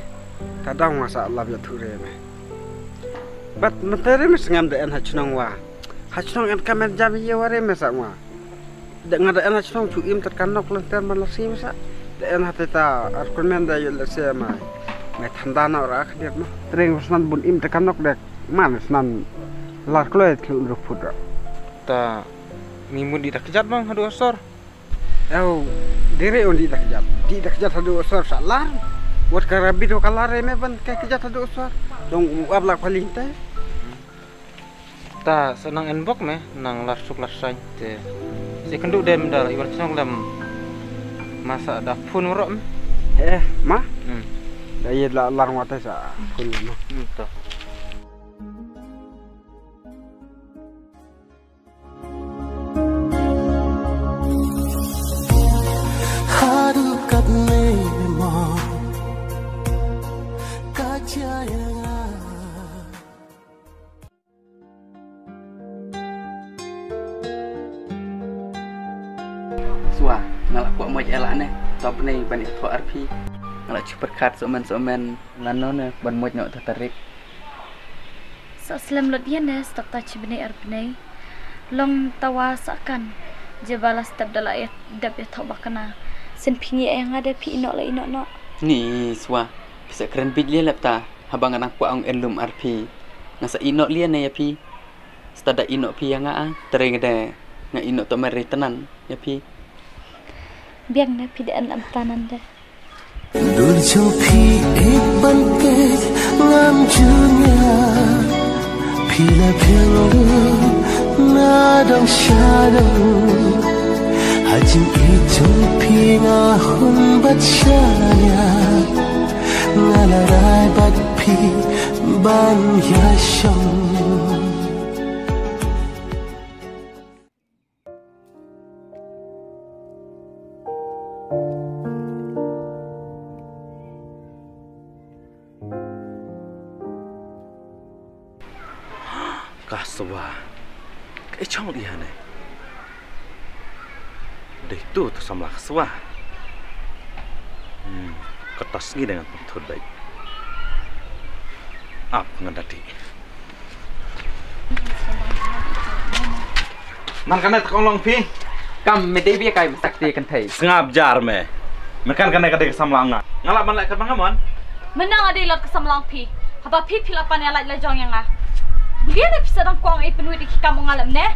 Ka dang nga sa lap ïathuh re me. Bad mynta re me sngam da en ha chnong wa. Ha chnong en ka men jam ïa wa re me sa wa. Da nga da en ha chnong chu im tat ka nok lynter man la sim sa. Da en ha te ta ar kun men da ïa le se mai. Mai thanda na ra khdiat ma. Treng snan bun im tat ka nok dek. Man snan lar kloi tlu ru phut ra. Ta mi mun di da kjat bang hadu sor. Au, dere on di da kjat. Di da kjat hadu sor sa lar. Wat ka rabbit wa ka lare me ban ka kjat haduh swar. Dong u ap la kwali te. Ta sa nang en bok me nang lar suk lar sain te. Si kendu dem dar iwan chnong lem. Masa da phun ro me. Eh, ma? Hmm. Da yed la lar ngwate sa phun ma. Hmm, to. Haduh katne mo ka jaya nga. Swa, nga la kwah moj ela ne, to bnei ban ïathoh arphi. Nga la chu pyrkhat somen somen, lano ne ban moj noh ta tarik. Sa slem lot ïa ne stop ta chi bnei ar bnei. Long tawa sa kan. Je ba la step da la ïa dep ïathoh ba kana. Sen phi ngi ïa nga de phi ino la ino no. Ni swa. Phi sa kren bit lia lep ta. Haba nga nang kwah ong en lum ar phi. Nga sa ino lia ne ïa phi. Sta da ino phi ïa nga a. Tere nga de nga ino to mer ri tanan ïa phi. Biang ne phi de en lam tanan de. Dur jong phi ek ban pek ngam junia. Phi la phiang lu na dong sha dong. Ha jingïeit jong phi nga hun bat shania. Nga la rai bat phi ban ïa shong. Ka swa. Ka i chong ïa ne. Dei tu tu samla ka swa. Hmm, ka tas ngi dengan pynthut baik. Ap ngan dati. Man kane tang long phi. Kam me dei bia kai masak ti kan thei. Sngap jar me. Me kan kane ka dei ka samla nga. Nga lah ban leh ka bang mon. Menang ade lot ka samla phi. Haba phi phi la pan ïa lait la jong ïa nga. Bia ne phi sa dang kwah i pynwit i ki kam nga lem ne.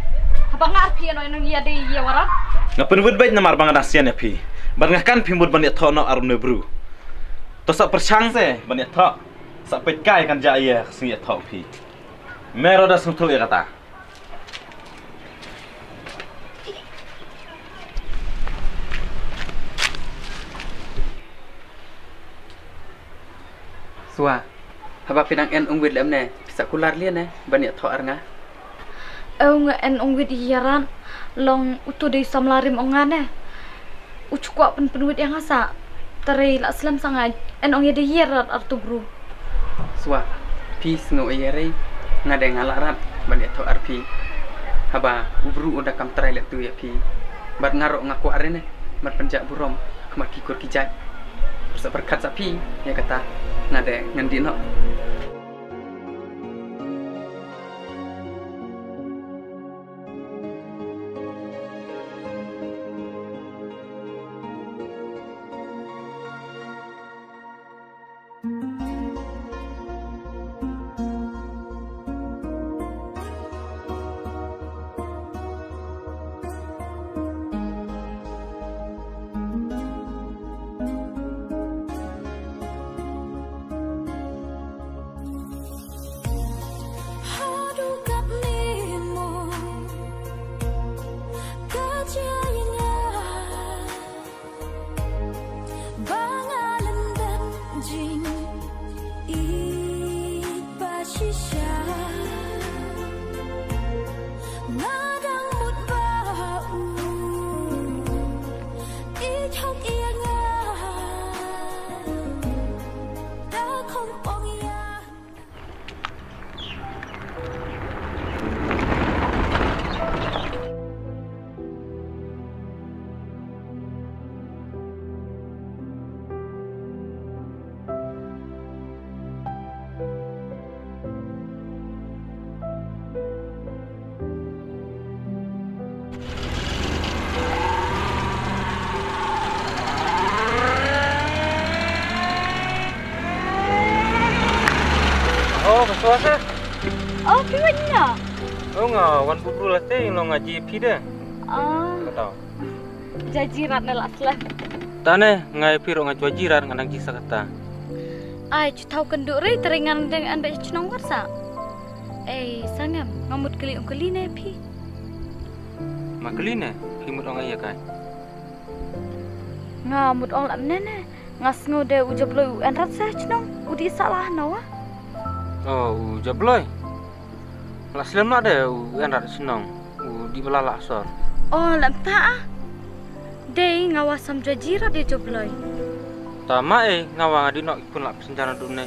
Haba nga ar phi ano ino ïa dei ïa warat. Nga pynwit bait namar ba nga dang sian ïa phi. Bad nga kan phi mut ban ïathoh noh ar ne bru. To sa pyrshang se ban ïathoh. Sa peit kai kan ja ïa ka sngi ïathoh phi. Me ro da sngewthuh ïa kata. Swa, haba phi nang en ong wit lem ne, phi sa kular lia ne, ban ïathoh ar nga. Ong en ong wit ïa ran, long uto dei samla rim ong nga ne. U chu kwah pyn pynwit ïa nga sa. Tare la slem sa nga en ong ïa de ïa rat ar tu bru. Swa, phi sngew ïa rei, nga de nga la rat ban ïathoh ar phi. Haba u bru u da kam trai leh tu ïa phi. Bad nga ro nga kwah rei ne, mat pynjah burom, khmat ki kur ki jait. Sa pyrkhat sa phi, ïa kata, nga de ngan di noh. Haduh kap ni mo ka jaya nga. Ba nga lyndet jingïeit ba shisha. Nga dang mut ba u ïeit hok ïa nga. Da khong ong ïa. Oh, ka swa sa. Oh, phi wan ïa nga. Oh, nga wan bubru la te, long nga ji phi de. Ah. Ka tau. Jaji rat ne la sla. Tane, nga ïa phi ro nga jaji rat nga nang ji sa kata. Ai, chu thaw kynduh re, trai ngan dang an beh chnong war sa. Ei, sangem, nga mut kylli ong kylli ne phi. Ma kylli ne, phi mut ong ai ïa kai. Nga mut ong lam ne ne, nga sngew de u Jabloi u enrat sa chnong, u dih sa la hano wa. Oh, u Jabloi. La slem la de u enrat chnong, u dih bala la sor. Oh, lam ta ah. Dei nga wa sam jaji rat de Jabloi. Ta ma ei nga wa nga dih nok ipun la pynjan dune.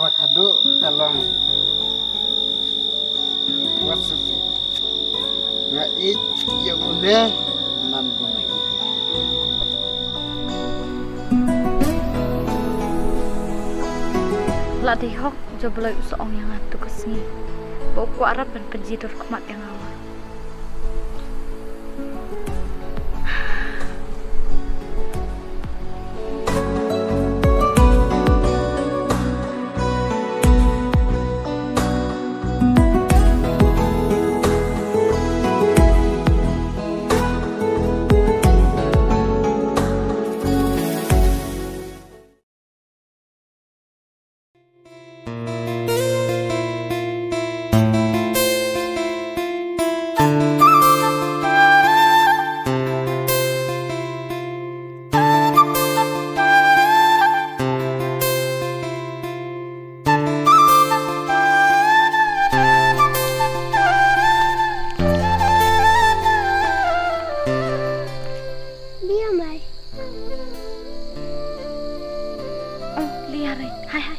Ba khadduh ka long wat suki. Nga ïeit ïa une man bun. La dei hok, Jabloi u sa ong ïa nga tu ka sngi ba u kwah rap ban pynji dur khmat ïa nga. Lia mai. Oh, lia re. Hai, hai.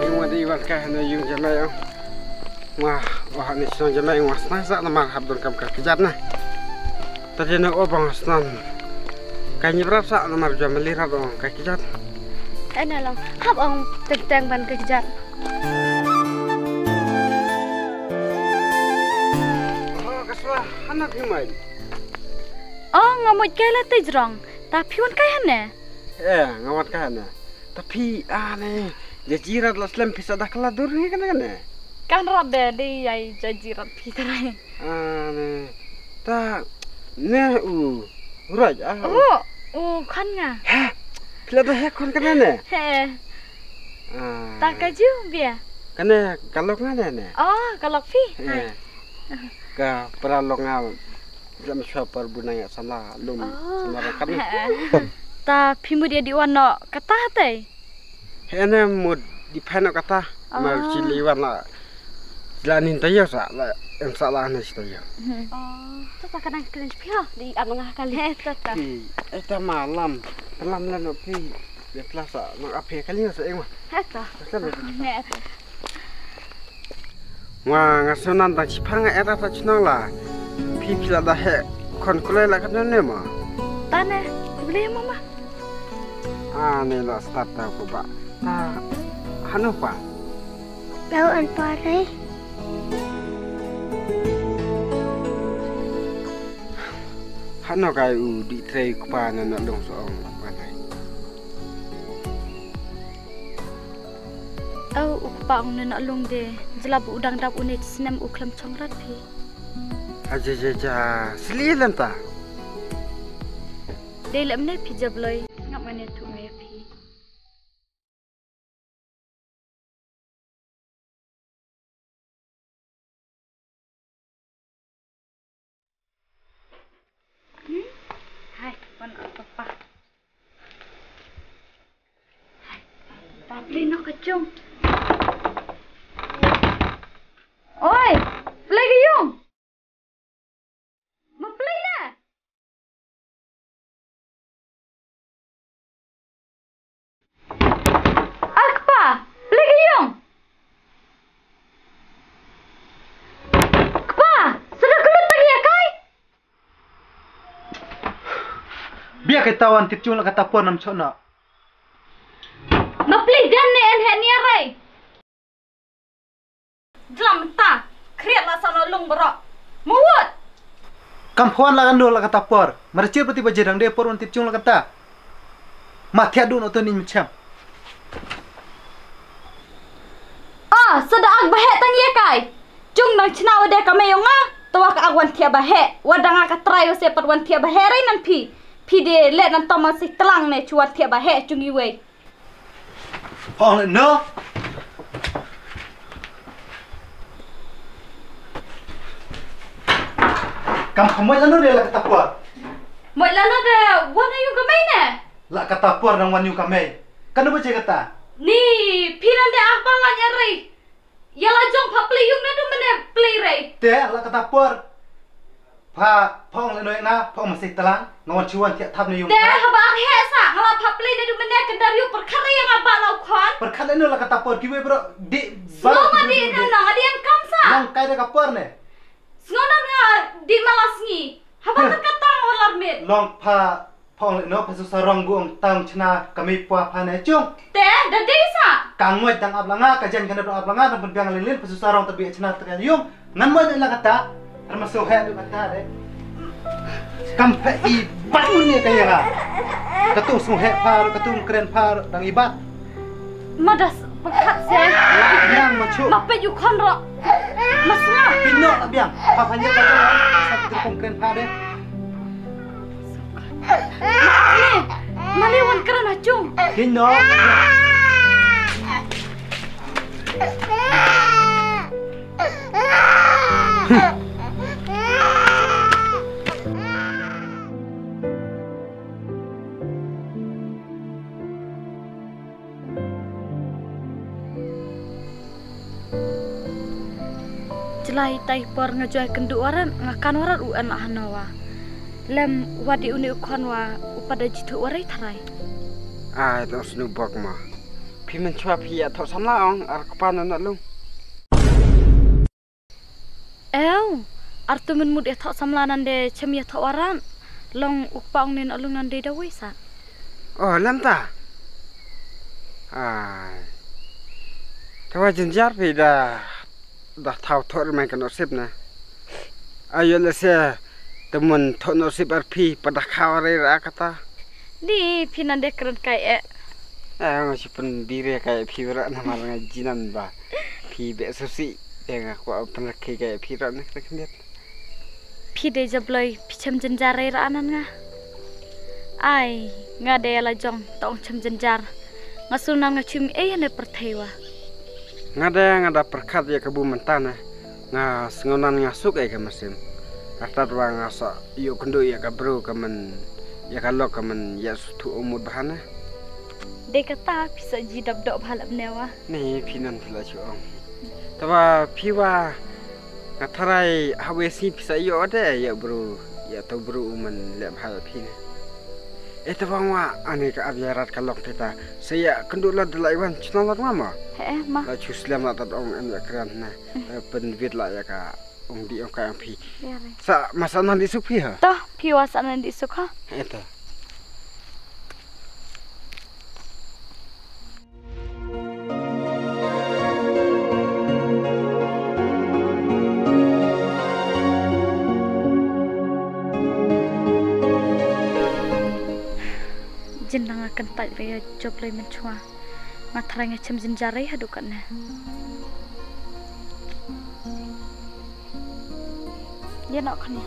Yung wa di wan ka na yung jamai, oh. Wah, wah, ni song jamai, wah, sna sa namar hap don kam ka kjat na. Tadi na obang snan. Ka nyi brap sa namar jamai li rap ong ka kjat. Ai na long, hap ong teng teng ban ka kjat. Oh, ka swa, hana phi mai. Oh, nga mut kai la te jrong. Ta phi wan kai hane? Eh, nga wan kai hane. Ta phi, ah, ne. Jaji rat la slem phi sa da kala dur ne kane kane. Kan rat de, de ai jaji rat phi trai. Ah, ne. Ta, ne, u. Urai, ah. U, u, khon nga. Heh. Phi la da heh khon kane ne? Heh. Ah. Ta ka ju bia. Kane ka lok nga ne ne? Oh, ka lok phi. Eh. Hai. Ka para lok nga. Jam sha par bu nang ïa samla lum. Oh. Samla rakat ni. Ta phi mut ïa di wan no kata te. He ne mut di pha no kata. Mar chi li wan la. La nin ta ïa sa la em sa la ne sta ïa. Oh, ta ta ka nang kren phi ha di am nga ka le ta ta. Phi, eh, ta ma lam. Lam la no phi. Dia pla sa no aphe ka li sa eng ma. He ta. Sa no. Ne. Wa nga sunan dang chipang nga era ta chnong la. Phi phi la da he kon kulai la kan ne ma. Ta ne, khublei ma ma. Ah, ne la start ta ko ba. Ta hanu pa. Dau an pa re. Hanu kai u di trei kpa na na long so ong pa ne. Au, u kpa ong ne na long de, jla ba u dang dap une snem u khlem chong rat phi. Aja ja ja, sli lem ta. Dei lem ne phi Jabloi, ngap ngane tu me phi. Hmm? Hai, wan apa pa. Hai, ta pli no ka chung. Oi, pli ka yung. Ma pli na. Ah, kpa, pli ka yung. Kpa, sa da kynduh tang ïa kai. Bia katta wan tip jong la katta por nam chona. Ma pli dan ne en he nia rai. Dlam ta, kriat la sa no lung bro. Mawut. Kam phuan la kan do la katta por. Mara chir pati baje dang de por wan tip jong la katta. Ma thiah du no to ning mchem. Ah, sada ak ba he tang ye kai. Jung nang chna wa de ka me yong nga. Tawa ka ak wan thiah ba he. Wa dang ka trai wa se pat wan thiah ba he rai nan phi. Phi de le nan to ma si tlang ne chu wan thiah ba he jung i wei. Phong le no. Kam khamoi lano de la katta por. Moi lano de wan yu ka mei ne. La katta por nang wan yu ka mei. Kano ba je kata. Ni phi nan de ak ba wan ya rei. Ya la jong pha plei yung na du mene plei rei. Te la katta por. Pha phong le noi na phong masih telang. Nga wan chuan thiah thap ne yung. Te haba ak he sa nga la pha plei ne du mene kendar yung perkhat rei yang aba lau khan. Perkhat le no la katta por kiwe bro. Di. Slo ma di na na nga di yang kam sa. Lang kai da ka por ne. Sngo na nga di malas ngi. Haba ka kata nga wan lar mit. Long pha phong le no pha su sarong bu ong tang chna kami pua pha ne chung. Te da dei sa. Ka ngoi dang ap la nga ka jen ka na dang ap la nga dang pynbiang lin lin pha su sarong ta bi chna ta ka yung. Ngan moi la kata. Har ma so he du kata de. Kam pha i bat un ne ka ya nga. Ka tu sngo he pha ka tu kren pha dang i bat. Ma das pyrkhat se. Biang ma chu. Ma peit u khon ro. Ma snga. Pino la biang. Pha pha nyel la jong. Sa tu kong kren pha de. Ma le. Ma le wan kren ha chung. Pino. Jlai tai por nga joi kynduh warat nga kan warat u en la hanowa. Lem wadi uni u khon wa u pada jithu warai tharai. Ai tong snu bok ma. Phi men chwa phi ya thok samla ong ar kpa na na lung. Ew, artu min mut ïathoh samla nande chem ïathoh warat. Long u kpa ong nin olung nande da wei sa. Oh, lem ta. Ai. Tawa jynjar phi da da thaw thoh rmeng ka nosip na. Ayo lese temen thoh nosip ar phi pada khaw re ra kata. Di phi nande kren kai e. Eh, nga si pun bire kai phi ra na mar nga jinan ba. Phi be susi. Te nga kwah pynrakhe ka ïa phi rah ne kata khyndiat. Phi dei jabloi phi chem jynjar ei rah nan nga. Ai, nga dei la jong tong chem jynjar. Nga sngewnan nga chim ei ne pyrthei wa. Nga dei nga da pyrkhat ïa ka bu mynta ne. Nga sngewnan nga suk ei ka mynsiem. Artat wa nga sa ïoh kynduh ïa ka bru ka myn ïa ka lok ka myn ïa suthu umut bha ne. Dei kata phi sa ji dap dok bha lap ne wa. Ne phi nan phi la shu ong. Taba phi wa nga tharai hawe si pisa ïoh de ïa bru ïa to bru u man leh bha ïa phi ne. Eh taba nga ani ka ap ïa rat ka long te ta. Sa ïa kynduh la de la iwan chna la nga ma. He eh ma. La chu slem la ta ong an ïa kran na. Ta pynwit la ïa ka ong di ong ka ong phi. Ïa re. Sa masa nan di suk phi ha. To phi wa sa nan di suk ha. Eh to. Jin nang akan tai re job lai menchua. Nga tharai nga chem jynjar ei haduh katne. Ïa noh kane.